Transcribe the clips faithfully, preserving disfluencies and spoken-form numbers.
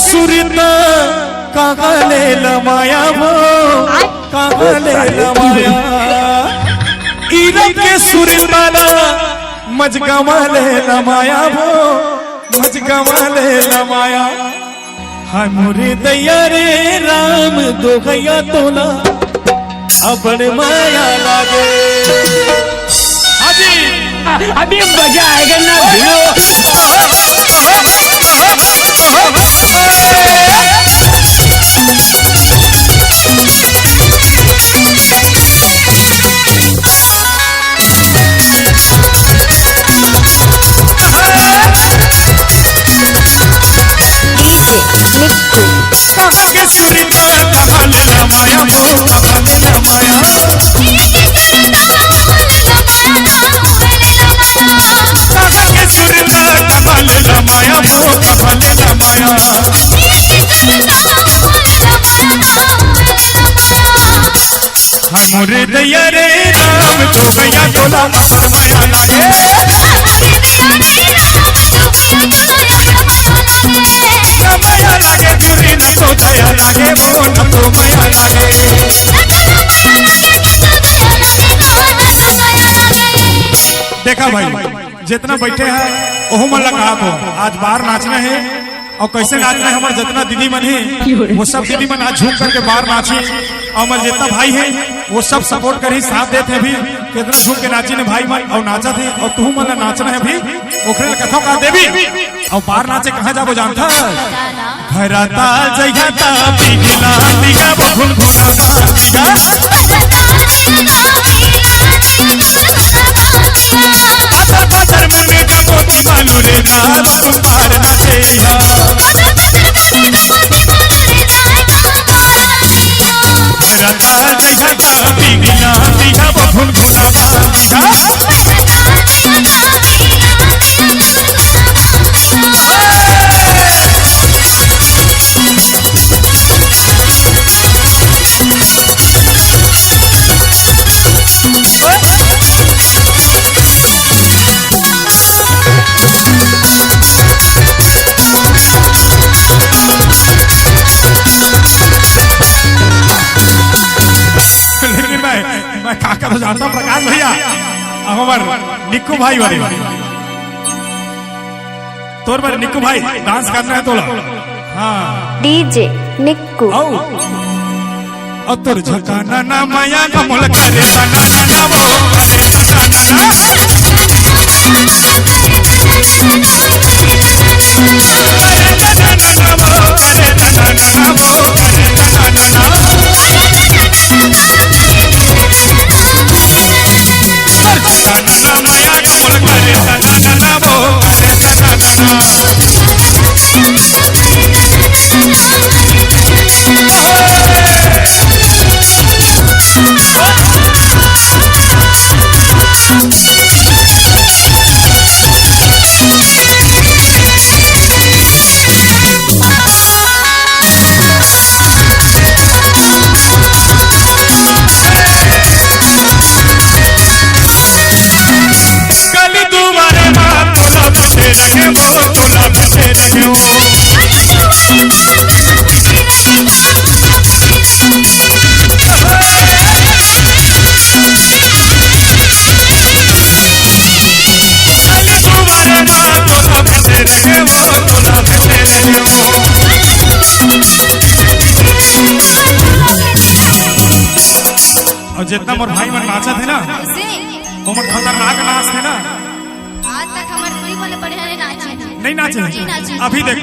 सुरता कहाँ ले लमाया वो, कहाँ ले लमाया। ईरा के सुरता ला मजगवा ले लमाया वो, मजगवा ले लमाया। हाय मोरे दैया रे राम, दोगैया तोला अबड़ माया लागे। हाँ जी। अभी मजा आएगा ना भिड़ो। हमरे दैया रे राम, दोगैया तोला माया लागे। माया लागे, चुरी न तो दया लागे, वो न तो माया लागे। देखा भाई, जितना बैठे हैं, ओहू मन ला कहा तो आज बार नाचना है। अउ कइसे नाचना हे, हमर जतना दीदी मन हे, वो सब दीदी मन आज झूम करके बार नाची। अउ हमर जितना भाई हे, वो सब सपोर्ट करही, साथ देत हे अभी। कितना झूम के नाचिन भाई मन, अउ नाचत हे, अउ तुहू मन ला नाचना हे अभी। ओखरे ला कथों का देवी, अउ बार नाचे कहाँ जाबो जानथा? घरा ता जइहा ता पिघला पिघा बघुन घुना ता पिघा। लेकिन मैं, मैं का करो जानता हूँ प्रकाश भैया, अब हमर निक्कू भाई वाले, तोर बर निक्कू भाई डांस करना है तोला। हाँ। डीजे निक्कू। आओ। अउ तोर झकाना ना माया का मोल करे तना ना ना वो करे तना ना ना। अउ जितना मोर भाई मन नाचत हे ना, कइसे? ओमन खतरनाक नाचथे ना। आज तक हमर कोई मन बढ़िया नहीं नाचे। नहीं नाचे? नहीं नाचे। अभी देख,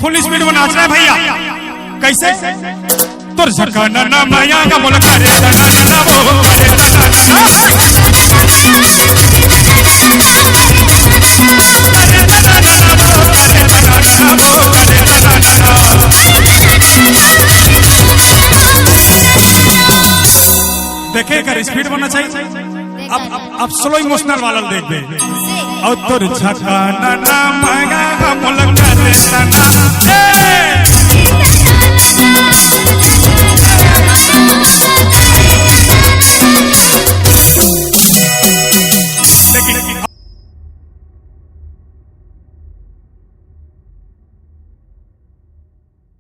फुल स्पीड में नाचना है भैया। कइसे? तोर झकाना ना माया का मोल करे तना ना वो करे तना ना। देखे, एकर स्पीड बनना चाहिए। अब, अब, अब स्लो इमोशनल वाला देखबे। अउ तोर झकाना ना मांगा का मोल करे तना।